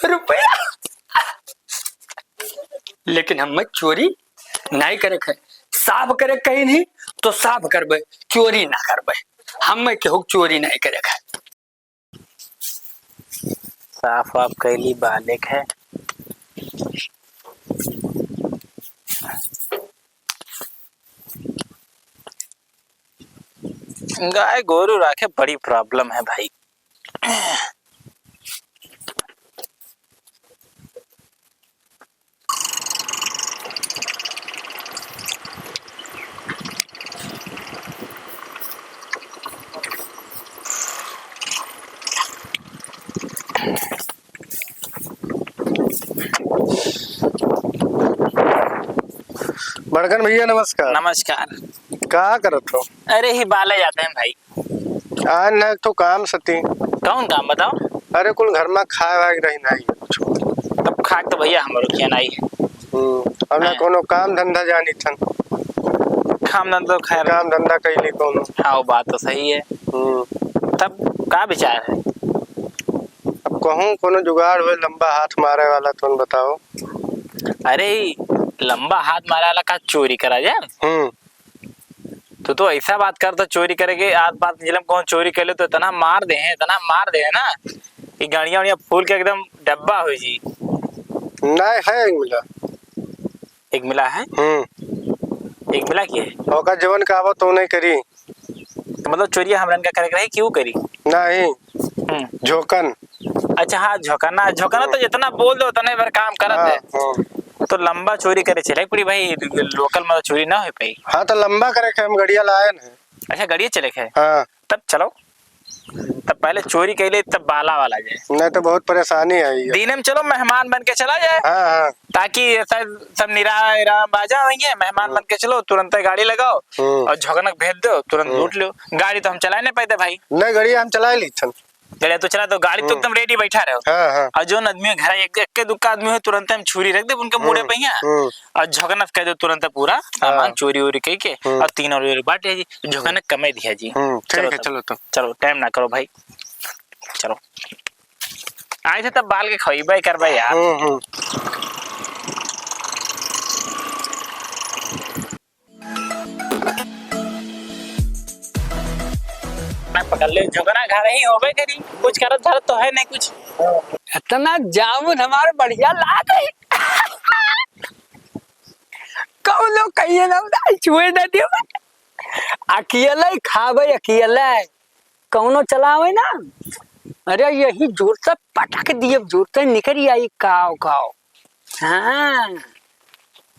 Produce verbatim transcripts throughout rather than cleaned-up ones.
रुपया। लेकिन हमें चोरी नाहीं करे के है। साफ करे कहीं नहीं तो साफ करबे, चोरी ना करबे। हमें केहू चोरी नाहीं करे के है। साफ वाफ कैली बालेक है। गाय गोरू राखे बड़ी problem है भाई। बड़कन भैया, नमस्कार। नमस्कार। का करत हो? अरे, ही बाले जाते हैं भाई। आज ना एक ठो काम सती। कौन काम बताओ? अरे, कुल घर में खाए वाए के रही नाहीं कुछ। तब खाए तो भैया हमरो किया नाहीं है। हम्म, अब ना हाँ। कोनो काम धंधा जानी थन। काम धंधा तो खैर काम धंधा कैली कोनो। हाँ, वो बात तो सही है। हम्म। तब का विचार है? अब कहूँ कोनो जुगाड़ होए लंबा हाथ मारे वाला, तुम बताओ। अरे, लंबा हाथ मारे वाला का चोरी करा जाए? हम्म। तू तो ऐसा बात कर, तो चोरी करे के आज बात जिलम कौन चोरी कर ले तो इतना मार दे हैं, इतना मार दे है ना कि गाड़ियाँ वाड़ियाँ फूल के एकदम डब्बा हो जी। नहीं है एक मिला। एक मिला है? हम्म। एक मिला की है? ओका जवन का आवत तो नहीं करी। तो मतलब चोरिया हमरन का करे के रही, क्यों करी? नहीं। हम्म। झोकन। अच्छा, हाँ, झोकना, झोकना तो हम्म। जितना बोल दो उतने बार काम करत हाँ, है। हाँ। तो लंबा चोरी करे चले पड़ी भाई, local में तो चोरी ना हो पाई। हाँ, तो लंबा करे के हम गड़िया लाए न। अच्छा, गड़िया चले के? हाँ। तब चलो, तब पहले चोरी कैले, तब बाला वाला जाए। नहीं तो बहुत परेशानी है ये। दिन में चलो, मेहमान बन के चला जाए। हाँ, हाँ। ताकि ये सब, सब निरा, इरा बाजा होइए, मेहमान हम्म। बन के चलो, तुरंत गाड़ी लगाओ हम्म। और झोकनक भेज दो, तुरंत हम्म। लूट लो। गाड़ी तो हम चलाए नहीं पाते भाई। नहीं, गाड़ी हम चलाए ली थन। गाड़ी तो चला दो, गाड़ी तो हम्म। एकदम ready बैठा रहो। हाँ, हाँ। और जोन आदमी घर एक, एक के दुक्का आदमी हो, तुरंत हम छुरी रख दे उनके मुड़े हम्म, पे यहाँ। हम्म। और झोकनक कह दो तुरंत पूरा सामान हाँ। चोरी वोरी कह के हम्म। और तीन और बांट दिया जी, झोकनक कमे दिया जी। हम्म, ठीक चलो है, तब। चलो तो। चलो, time ना करो भाई, चलो। आए थे तब बाल के खइबे करबे यार। हम्म, हम्म। ना पकड़ ले, झोकना घर ही होबे करी, कुछ करत धरत तो है नहीं कुछ। इतना जामुन हमारे बढ़िया लागे। कौनो कहिए ना, उधर छुए ना दियो। अकेले ही खाबे, अकेले। कौनो चलावे ना, अरे यही जोर से पटक दिए, जोर से निकल आई, काव काव। हाँ,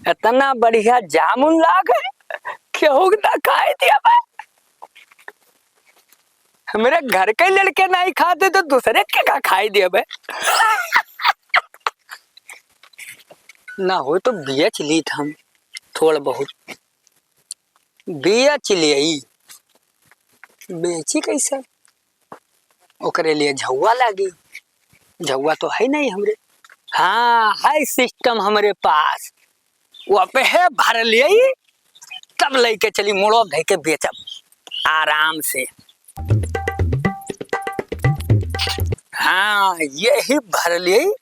इतना बढ़िया जामुन लागे, केहू के ना खाए दिया बे। हमरे घर के लड़के नहीं खाते तो दूसरे के का खाए दिया बे। ना हो तो बेच लीत हम थोड़ बहुत। बेच लेई, बेची कैसे? ओकरे लिए झउआ लागी, झउआ तो है नहीं हमरे। हाँ, है system हमरे पास, वो अपे है भर लेई, तब लेके चली मुड़ो धइ के बेचब आराम से। हाँ, यही भर लेई।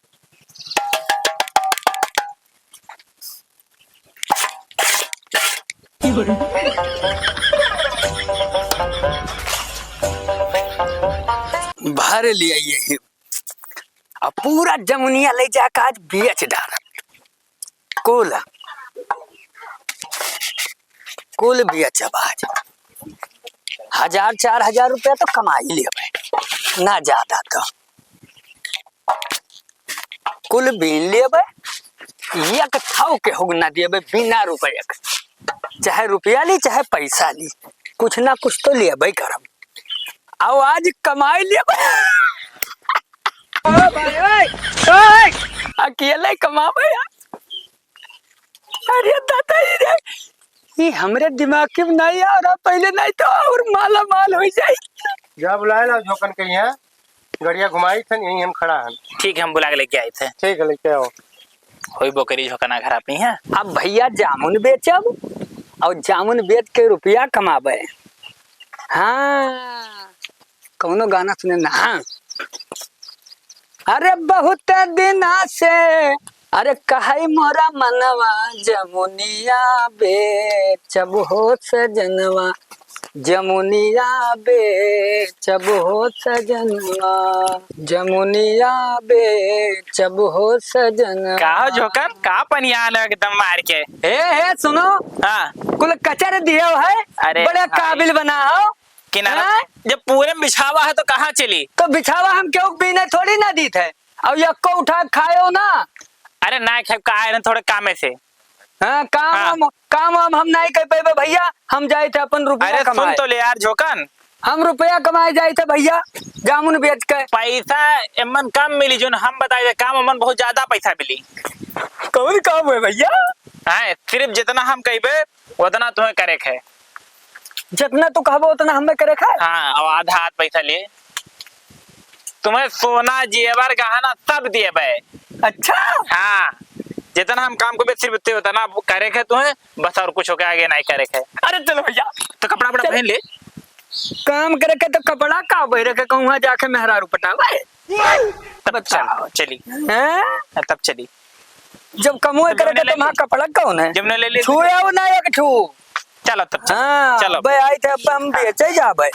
भर लिया यही। अब पूरा जमुनिया ले जाके आज बेच डारब। कुल, कुल बेचब आज। हजार, चार हजार रुपया तो कमा ही लेबे, ना ज्यादा तो। कुल बीन लेबे, एक ठौ केहू ना देबे बिना रुपया के। चाहे रुपया ली, चाहे पैसा ली, कुछ ना कुछ तो लेबे करब। आओ आज कमाई लेबे। ओ भाई, ओए, ओए। अकेले कमाबे यार। अरे दादा, ई रे, ई हमरे दिमाग के नहीं आ रहा, पहले नहीं तो और माला माल हो जाई। जा बुलाए ला झोकन के यहाँ, गड़िया घुमाई थन, यहीं हम खड़ा हन। ठीक है, हम बुला के लेके आई थे। ठीक है, लेके आओ। होई बोकरी झोकना घर आप ही हैं। अब भैया जामुन बेचब और जामुन बेच के रुपया कमाबे। हाँ, कौनो गाना सुने ना। हाँ। अरे बहुत दिना से, अरे कहै मोरा मनवा, जमुनिया बेचब हो सजनवा, जमुनिया बेचब हो सजनवा, जमुनिया बेचब हो सजनवा। का हो झोकन, का पनियान एकदम मार के? हे, हे, सुनो। हाँ। कुल कचर दियो है, अरे बड़े भाई। काबिल बना हो। किनारा हाँ? जब पूरे में बिछावा है तो कहाँ चली? तो बिछावा हम केहू बीने थोड़ी ना दीत है। अब यक्को उठा के खायो ना। अरे ना खाए, का आए रहे थोड़े कामे से। हाँ, काम हाँ। हम, काम हम, हम नहीं कर पाएबे भैया, हम जाइत है अपन रुपया अरे सुन कमाए। तो ले यार झोकन। हम रुपया कमाए जाइत है भैया, जामुन बेच के। पैसा एमन कम मिली, जोन हम बताए काम एमन बहुत ज्यादा पैसा मिली। कौन काम है भैया? हाँ, सिर्फ जितना हम कहबे उतना तुम्हें करे के है। जितना तू कहबो उतना हमें करे के है? हाँ, अब आधा आध पैसा ले। तुम्हें सोना, जेवर, गहना सब देबे। अच्छा? हाँ, जितना हम काम को बेच सिर्फ उतने, उतना करे के है तुम्हें, बस और कुछ होके आगे नहीं करे के है। अरे चलो भैया। तो कपड़ा वपड़ा चल। पहन ले। काम करे के तो कपड़ा का बहिरे के कहूँ जाके मेहरारू पटावे। तब बताओ। चल, चली। हैं? हाँ, तब चली। जब कमवे तो करे जब के ने ले तुम्हारा ली। कपड़ा कौन है? जब ने ले ली। छुएउ ना एक ठू। चलो तब चल। हाँ, चलो। बे आई थे, अब हम हाँ। बेचे जाबे।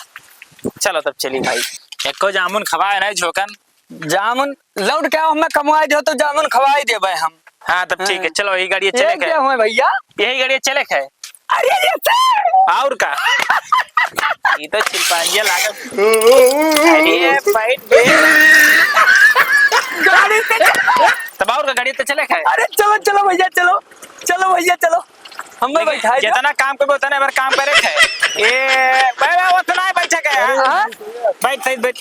चलो तब चली भाई। एको जामुन खवाए ना झोकन। जामुन लौट के आओ, हमें कमवाए दो तो जामुन खवाए देबे हम। हाँ, तब ठीक है, हाँ। चलो, यही गाड़ी ये चले के क्या है। हुए भैया? यही गाड़ी चले के है। अरे, ये से। और का? ये तो चिल्पांजिया लागत। अरे, बैठ बे। गाड़ी से चलो। तब और का गाड़ी तो चले के है। अरे, चलो, चलो भैया, चलो। चलो भैया, चलो। हमें लेकिन बैठा दो। जितना काम करबे, उतना बार काम करे के है। ए, भाई, भाई, उतना ही बैठे के है। हाँ? बैठ, सही बैठ।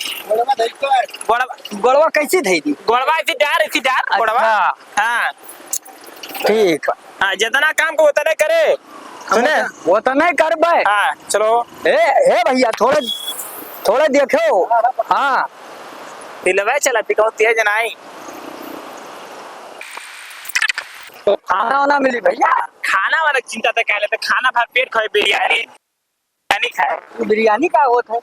गोड़वा, गोड़वा कैसी धई दी? गोड़वा ऐसी डार, ऐसी डार, गोड़वा। अच्छा। हाँ। ठीक। हाँ, जितना काम को उतने करे। सुने? वो तो नहीं करबे। हाँ, चलो। ए, ए भैया, थोड़े, थोड़े देखो। हाँ। दिलवा चला, पिकाओ तेज नाई। तो खाना वाना मिली भैया? खाना वाला चिंता तो कह लेते, खाना भर पेट खाए बिरयानी। बिरयानी खाए। बिरयानी का होत है?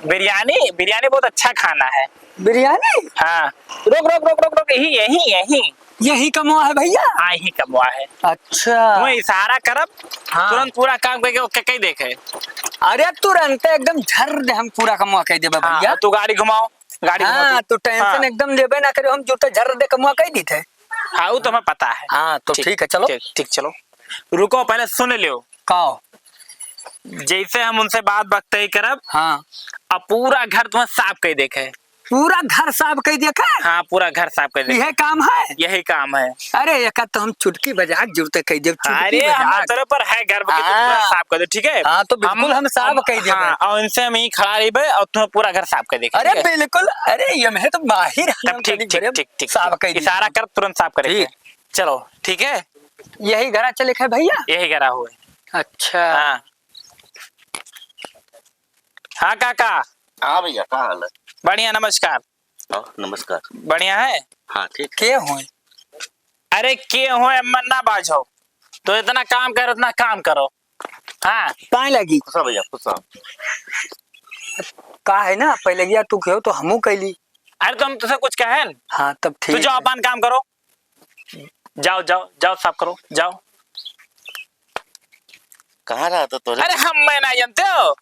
बिरयानी, बिरयानी बहुत अच्छा खाना है। बिरयानी? हाँ। रोक, रोक, रोक, रोक, रोक, यही, यही, यही। यही कमवा है भैया? हाँ, यही कमवा है। अच्छा। वो इशारा करब, हाँ। तुरंत पूरा काम करके ओके कही देखे। अरे तुरंत एकदम झर दे हम पूरा कमवा कही देबे हाँ, भैया। तू गाड़ी घुमाओ, गाड़ी घुमाओ हाँ, तू। तू tension हाँ। एकदम लेबे ना करे, हम जूता झर दे कमवा कही दीथे। हाँ, वो तो हमें पता है। हाँ, तो ठीक, ठीक है, चलो। ठीक, ठीक, चलो। रुको, पहले सुन लियो। काओ? जैसे हम उनसे बात बकते ही करब, हाँ। अब पूरा घर तुम्हें साफ कर देखे। पूरा घर साफ कर देखे? हाँ, पूरा घर साफ कर देखे। यह काम है? यही काम है। अरे, एका तो हम चुटकी बजा के जुरते कह देब, चुटकी अरे, बजा हम के। तेरे पर है गर्व कि तू पूरा हाँ। साफ कर दे, ठीक है? हाँ, तो बिल्कुल हम, हम साफ हम, कर देबे। हाँ, और इनसे हम यहीं खड़ा रहिबे और तुम्हें पूरा घर साफ कर देखे, अरे, ठीक है? बिल्कुल, अरे, ये मैं तो माहिर तब हम ठीक, कभी ठीक, घरे ठीक, ठीक, साफ ठीक। कर देबे। इशारा कर, तुरंत साफ करेंगे। ठीक। चलो, ठीक है? यही घरा चले के है भैया? यही घरा हुए। अच्छा। हाँ। हाँ काका। हाँ भैया, का हाल है? बढ़िया, नमस्कार। हाँ, नमस्कार। बढ़िया है? हाँ, ठीक। के होए? अरे के होए, मन ना बाझो। तो इतना काम करो, इतना काम करो। हाँ। पाए लगी। खुश रहो भैया, खुश रहो। का है ना, पहले गया तू कहो तो हमू कैली। अरे तो हम तुझसे कुछ कहे न? हाँ, तब तू ठीक जाओ, है। अपन काम करो। जाओ, जाओ, जाओ, साफ करो, जाओ। कहाँ रहा था तोरे? अरे हम, मैं ना जानते हो,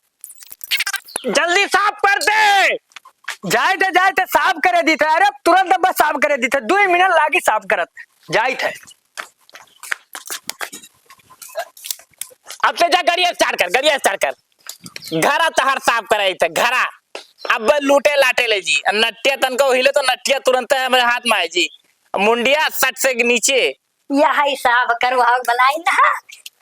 जल्दी साफ कर दे। जाए थे, जाए थे, साफ करे दी थे। अरे तुरंत बस साफ करे दी थे, दो मिनट लागी साफ करत। जाए थे। अब ते जा, गाड़ी start कर, गाड़ी start कर। घरा तहार साफ करे थे, घरा। अब लूटे लाटे ले जी, नटिया तनको हिले तो नटिया तुरंत हमारे हाथ में आए जी। मुंडिया सट से नीचे। यही साफ करवाओ बलाई ना,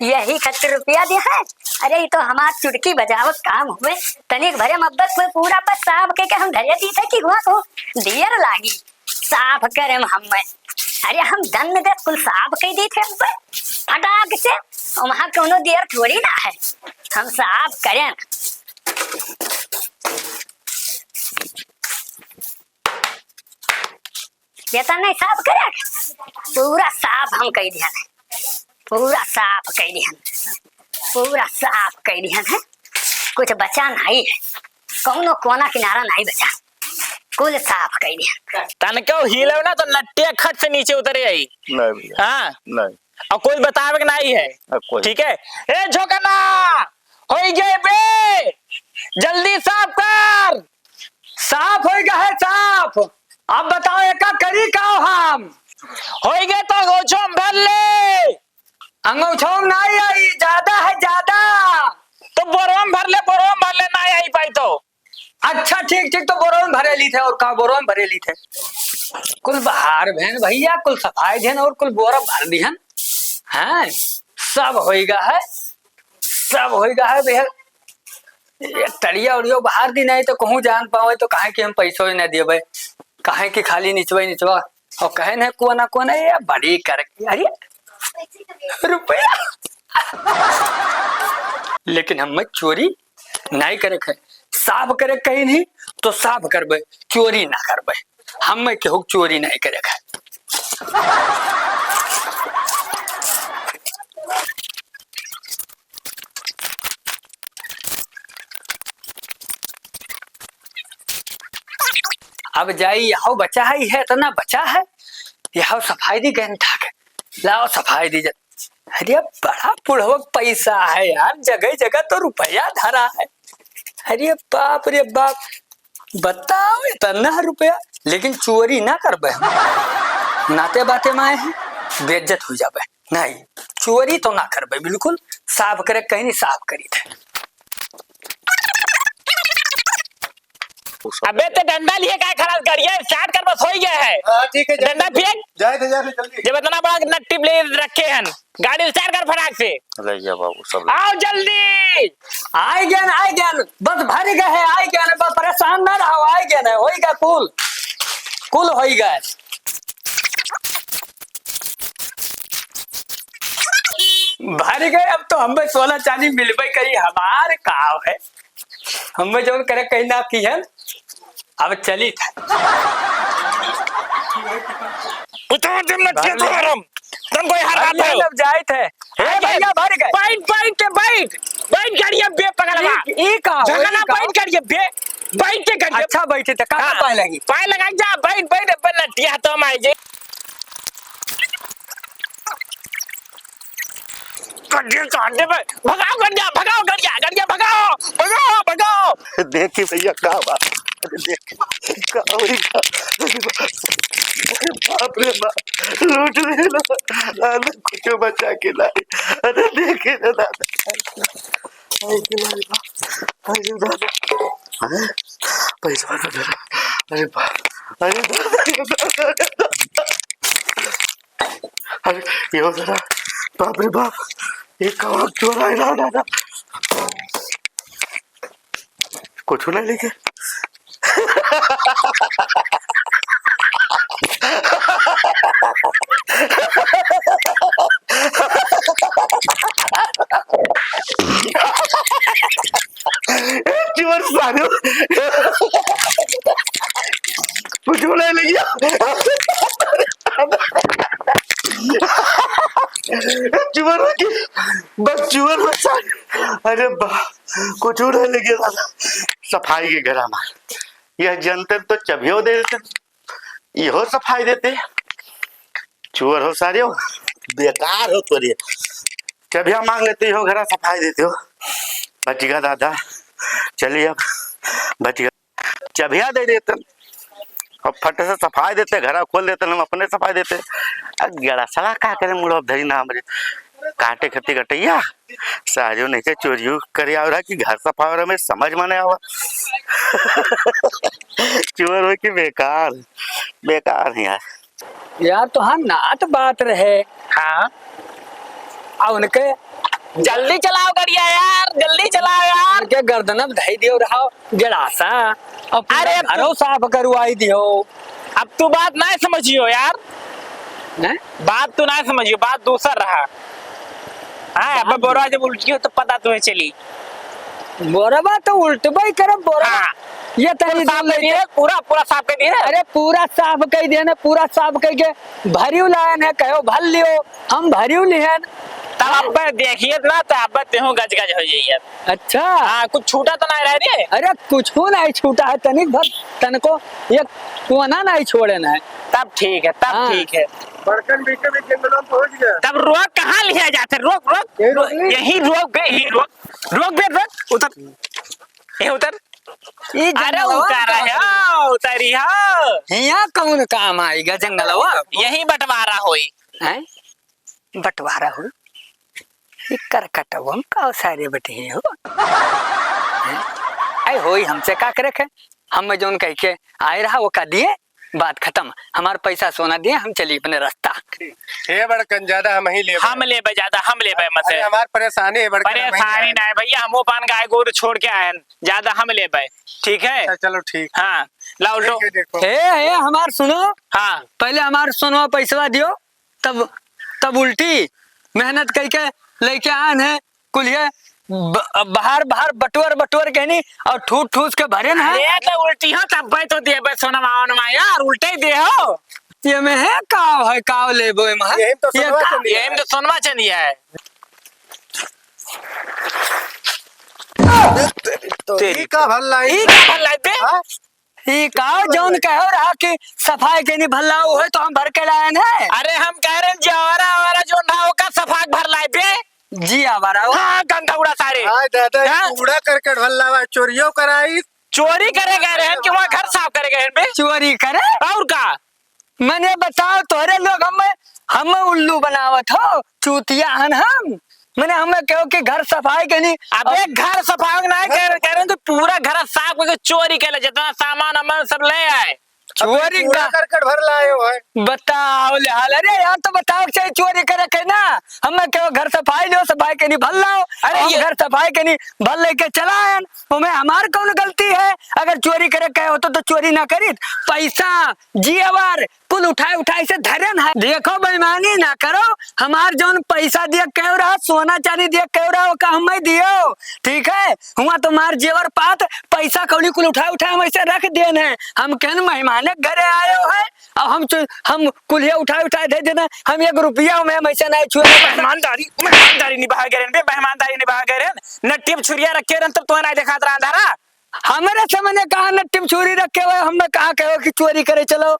यही खातिर रुपया दे है। अरे, ये तो हमार चुटकी बजावत काम हुए। तनिक भरे मोहब्बत में पूरा बस साफ के, के हम धरे दी थे कि हुआ को देर लागी साफ करे में हमें। अरे, हम दन दे कुल साफ कर दी थे हम पे फटाक से। वहाँ कोनो देर थोड़ी ना है, हम साफ करें। ये तो नहीं साफ करे, पूरा साफ हम कह दिया है, पूरा साफ कह दिया है, पूरा साफ कह दिया है, कुछ बचा नहीं है, कौनो कोना किनारा नहीं बचा। कुल साफ कइ दिहन। तनको हिलव ना तो नट्टिया खट से नीचे उतरे आई। नहीं भैया। हाँ। नहीं। और कोई बतावे के नहीं है। अब कोई ठीक है। ए झोकना, होई गए बे, जल्दी साफ कर। साफ होई गए है साफ। अब बताओ एका करी का हम? होई गए तो अंगोछो में भर ले। अंगोछो में नहीं आई, ज्यादा है ज्यादा। तो बोरवा में भर ले, बोरवा में भर ले, नहीं आई पाई तो। अच्छा ठीक ठीक, तो बोरवा में भरे ली थे और का बोरवा में भरे ली थे। कुल बहार भेन भैया, कुल सफाई देन और कुल बोरा भर दिहन। हाँ, सब होई गा है, सब होई गा है भैया। एक तड़िया उड़ियो बहार दी नहीं तो कहूँ जान पावे तो काहे कि हम पैसो ही ना देबे, काहे कि खाली निचवा ही निचवा। और कहे न कोना कोना ये बड़ी करके, अरे रुपया। लेकिन हम चोरी नहीं करे है, साफ करे कहीं नहीं तो साफ करबे, चोरी ना करबे। हम केहू चोरी नहीं करे है। अब जाई, यहो बचा है, यह इतना बचा है, यहो सफाई दी गहन था के। लाओ सफाई दी जा। अरे बड़ा पुढ़वक पैसा है यार, जगह जगह तो रुपया धरा है। अरे बाप रे बाप, बताओ इतना रुपया, लेकिन चोरी ना करबे हम। नाते बाते में आए हैं, बेइज्जत हो जाबे। नहीं, चोरी तो ना करबे, बिल्कुल साफ करे, कहीं नहीं साफ करी थे। अबे ते डंडा लिए काय खड़ा, गाड़िया start कर, बस होई गया है। हाँ, ठीक है, जाए डंडा थे, फेंक। जाए थे, जाए थे, जल्दी। जब इतना बड़ा नट्टी ले रखे हैं, गाड़ी start कर फटाक से। ले गया बाबू, सब ले आओ जल्दी। आइ गया, आइ गया, बस भर गए है, आइ गया, बस परेशान ना रहो, आइ गया, होई गया कुल, कुल होई गया। भर गए, अब तो हमें सोना चांदी मिलबे करी, हमार का है। हमें जौन करे कहीं ना किहन, अब चली था। उतार दे मत भर के ले। तोरम। तुम कोई हर भर बात ले, हो। अब जाए थे। ए अरे, भैया, भर गए। बैठ, बैठ के बैठ। बैठ गाड़िया बे पगलवा। ई, ई का हो, झगड़ा ई का बैठ हो? गाड़िया बे। बैठ के गाड़िया। अच्छा, बैठे थे, का हाँ। पाए लगी? पाए लगा जा, बैठ, बैठ, अपन नटिया तो माई जे। गड्ढे काट दे बे। भगाओ गड्ढा, भगाओ गड्ढा, गड्ढा भगाओ, भगाओ, भगाओ। देखी भैया का बात, अरे देखी का होई का। अरे बाप रे बाप, लूट ले लो। अरे कुछ बचा के लाई। अरे देखी रे दादा। अरे बाप, अरे दादा। अरे पैसा तो धरा। अरे बाप, अरे दादा, अरे दादा। अरे, यो जरा, बाप रे बाप, ये कहाँ चोर आए ना, दादा? कुछ नहीं लेके। चोर सारे। कुछ नहीं लेके। चुअर हो के, बस चुअर बचा। अरे बा, कुछ नहीं लेके दादा। सफाई के घर हमार। यह जनते तो चबियो दे देते, इहो सफाई देते। चुअर हो सारे हो, बेकार हो तोरे। चबिया मांग लेते हो, घर सफाई देते हो। बच गया दादा, चलिए अब बच गया। चबिया दे देते, अब फट से सफाई देते, घरा खोल देते, हम अपने सफाई देते। अब गड़ा सड़ा का करे, मुड़वा धरी ना हमरे, काटे खती कटैया, साजो नहीं के चोरियो करे आवरा कि घर सफाई आवरा, में समझ में नहीं आवा। चोर हो कि बेकार, बेकार है यार। यार, तो हाँ, नात बात रहे। हाँ। आ उनके जल्दी चलाओ गड़िया यार, जल्दी चलाओ यार। उनके गर्दन में धई दियो रहो गड़ासा। अब पूरा अरे, अब घरो तू साफ करवाई दियो। अब तू बात ना समझियो यार। हैं? बात तू ना समझियो, बात दूसर रहा। हाँ, अब बात बोरा दू- जब उल्टी हो तो पता तुम्हें चली। बोरवा तो उल्टबे करे, बोरवा। हाँ। ये तनी पूरा साफ कर दिए, पूरा, पूरा साफ कर दिए। अरे, पूरा साफ कर दिए ना, पूरा साफ करके भरियो लायन है, कहो भर लियो, हम भरियो लिहन। अब देखिए ना, तो अब तेहू गज गज हो जाइए। अच्छा। हाँ, कुछ छूटा तो नहीं रहा रे? अरे, कुछ नहीं छूटा है, तनिक भर तनको एक कोना नहीं छोड़े ना है। तब ठीक है, तब हाँ। ठीक है। बड़कन बीचे में जंगलों में पहुंच गया। तब रोक, कहाँ लिया जाते? रोक, रोक, यही रोक रोक, ले। यही रोक बे, यही रोक, रोक बे, रोक, उतर, ये उतर। ई अरे जंगलवा उतर का है, है? हाँ, उतरी हो। हियाँ कौन काम आएगा जंगलवा? यही बंटवारा होई। हैं? बंटवारा होई? ई करकटवन का सारे बटे हो? हैं? ऐ होई हमसे का करे के? हम जौन कह के आए रहा वो का दिए, बात खत्म। हमार पैसा सोना दिए, हम चली अपने रास्ता। हे बड़कन, ज्यादा हम ही लेबे। हम लेबे ज्यादा, हम लेबे मत। अरे हमार परेशानी है बड़कन, हम ही परेशानी लेबे। ना है भैया, हमो पान गाय गोरू छोड़ के आए हैं, ज्यादा हम लेबे, ठीक है? अच्छा, चलो ठीक। हाँ, ला उल्टो। ठीक है, देखो। हे, हे, हमार सुनो। हाँ। पहले हमार सोनवा पैसवा दियो, तब, तब उल्टी मेहनत करके लेके आन है, कुलिये ब-, बाहर, बाहर बटोर, बटोर के नी और ठूस, ठूस के भरेन है। अरे, तो उल्टी हो, तब भाई तो देबे सोनवा, ओनवा यार, उल्टे ही दे हो। ये में है, काव है, काव लेबो एमा? यही तो ये सोनवा का? चंदिया यही है। तो सोनवा चंदिया है। तो तेरी ई का भल लाई? ई का भल लाई बे? हाँ? ई का जौन कहो रहा कि सफाई के नहीं भल्ला, वो है तो हम भर के लायन है। अरे हम कह रहे हैं, जे आवारा, आवारा जौन रहा, ओका सफा के भर लाई बे। जी आवारा हो। हाँ, गंधा उड़ा सारे। हाँ दादा, हाँ? कूड़ा करकट भल्ला बा, चोरियो कराई। चोरी करे गए रहे हैं कि वहाँ घर साफ करे गए हैं बे? चोरी करे? और का? मने बताओ, तोहरे लोग हमें, हमें उल्लू बनावत हो, चूतिया हन हम। मने हमें कहो कि घर सफाई के नहीं। अबे घर सफाई ना कह, कह रहे हैं तो पूरा घर साफ करके चोरी कर ले, जितना सामान वामान सब ले आए। चोरी अबे पूरा का? करकट भर लाए हो है। बताओ ले हाल, अरे यार तो बताओ के चाहिए चोरी करे के ना, हमें कहो घर सफाई लो, सफाई के नहीं भर लाओ, अरे हम ये घर सफाई के नहीं भर लेके चला आयन, ओमे हमार कौन गलती है? अगर चोरी करे के होतो तो चोरी ना करीत, पैसा, जेवर, कुल उठाए उठाए से धरन है। देखो, बेईमानी ना करो, हमार जौन पैसा दिया कहो रहा, सोना चांदी दिया कहो रहा, ओका हमें दियो, ठीक है? हुआ तुम्हार जेवर पात, पैसा कौड़ी कुल उठाए उठाए हम ऐसे रख देन है। हम कहन मेहमाने के घरे आयो है, अब हम चु-, हम कुल्हिया उठाए उठाए दे देना, हम एक रुपया में हम ऐसे नहीं छुए। मेहमानदारी, मेहमानदारी निभा गए रहन बे, मेहमानदारी निभा गए रहन। नट्टी में छुरिया रखे रहन तब तुम्हें नहीं देखात रहा अंधारा। हमरे से मने कहा नट्टी में छुरी रखे हुए, हमने कहा कहो कि चोरी करे चलो।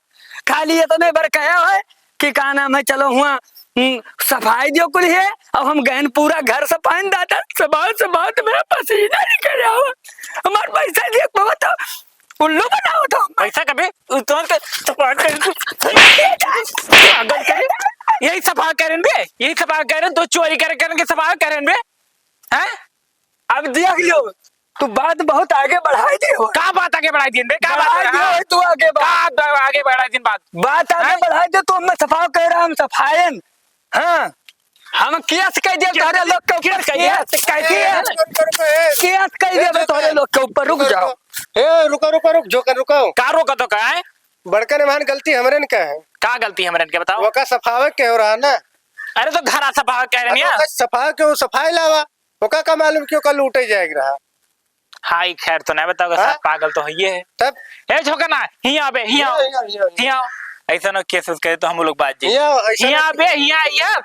खाली ये तो नहीं बर कहे हुए कि का नाम है, चलो हुआ, हम्म, सफाई दियो कुल है। अब हम गहन पूरा घर सफाइन दादा, सफाई, सफाई तो मेरा पसीना निकल आवा। हमार पैसा दिए बहुत उल्लू बनाओ तो। पैसा कभी उ तोर के सफा कर, पागल करे। यही सफा करें बे, यही सफा करें तो चोरी करे, करें के सफा करें बे। हैं? अब देख लियो, तू बात बहुत आगे बढ़ाई दे हो। का बात आगे बढ़ाई दिन बे? का बात बढ़ाई है? दे हाँ? हो तू आगे बात। का ब-, आगे बढ़ाई दिन बात? बात आगे हाँ? बढ़ाई दे, तू हमें सफाई कह रहा, हम सफायन। हाँ, हम केस कह दे केस तोहरे लोग के ऊपर, केस कह दे, केस, केस कह दे। केस, केस कह दे ए, तोहरे लोग के ऊपर। रुक जाओ। ए, रुको, रुको, रुक, जोकर, रुको। का रोका तो का है? बड़का ने मान गलती हमरे ने का है? का गलती हमरे ने के बताओ? ओका सफावे के हो रहा ना। अरे तो घरा सफावे कह रहे अरे हैं। ओका सफावे के हो, सफाई लावा। ओका का मालूम कि ओका लूटे जाएग रहा। हाय, खैर तो नहीं बताओ, हाँ? साथ पागल तो है ये है। तब? ए, झोंका ना, हियाँ आबे, हियाँ आओ। हियाँ, हियाँ, हियाँ, हियाँ। हियाँ आओ। ऐसा ना केस वेस करे तो हम लोग बाज जाए। हियाँ आओ, ऐसा हियाँ ना आबे, हियाँ, हियाँ।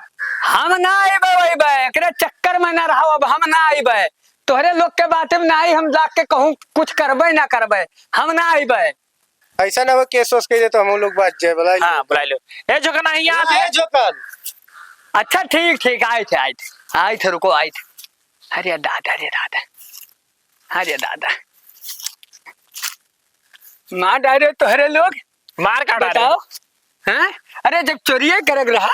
हम ना आइबे, वही बे, एकरे चक्कर में ना रहो, अब हम ना आइबे। तोहरे लोग के बात में ना आई, हम जाके कहूँ कुछ करबे ना करबे, हम ना आइबे। ऐसा ना हो केस वेस कह दे तो हम लोग बाज जाए, बुला लो। हाँ, बुला लो। ए, झोंका ना, हियाँ आबे। ए, झोंका। अच्छा, ठीक, ठीक, आए थे, आए थे, आए थे, रुको, आए थे। अरे दादा, अरे दादा, अरे दादा, मार डारे तोहरे लोग। मार का डारे? बताओ, हैं? अरे जब चोरिये करक रहा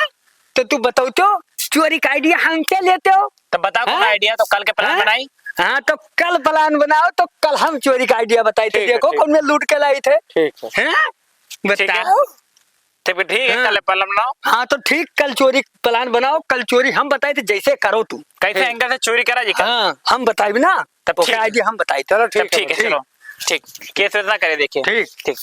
तो तू बताओ तो, चोरी का idea हमसे लेते हो? तो बताओ कौन हैं? Idea, तो कल के plan हैं? बनाई। हाँ, तो कल plan बनाओ, तो कल हम चोरी का idea बताई थे। ठीक है, देखो ठीक। कौन में लूट के लाई थे। ठीक है। हैं? ठीक है। बताओ। ठीक है, ठीक है, हाँ। कल plan बनाओ। हाँ, तो ठीक, कल चोरी plan बनाओ, कल चोरी हम बताए थे, जैसे करो तू। कैसे ठीक। Angle से चोरी करा जी कल? हाँ, हम बताए ना, तब ओके, ठीक। Idea हम बताए थे। चलो, ठीक तब है, ठीक है, ठीक। चलो। ठीक, केस वेस ना करे, देखिए। ठीक। ठीक।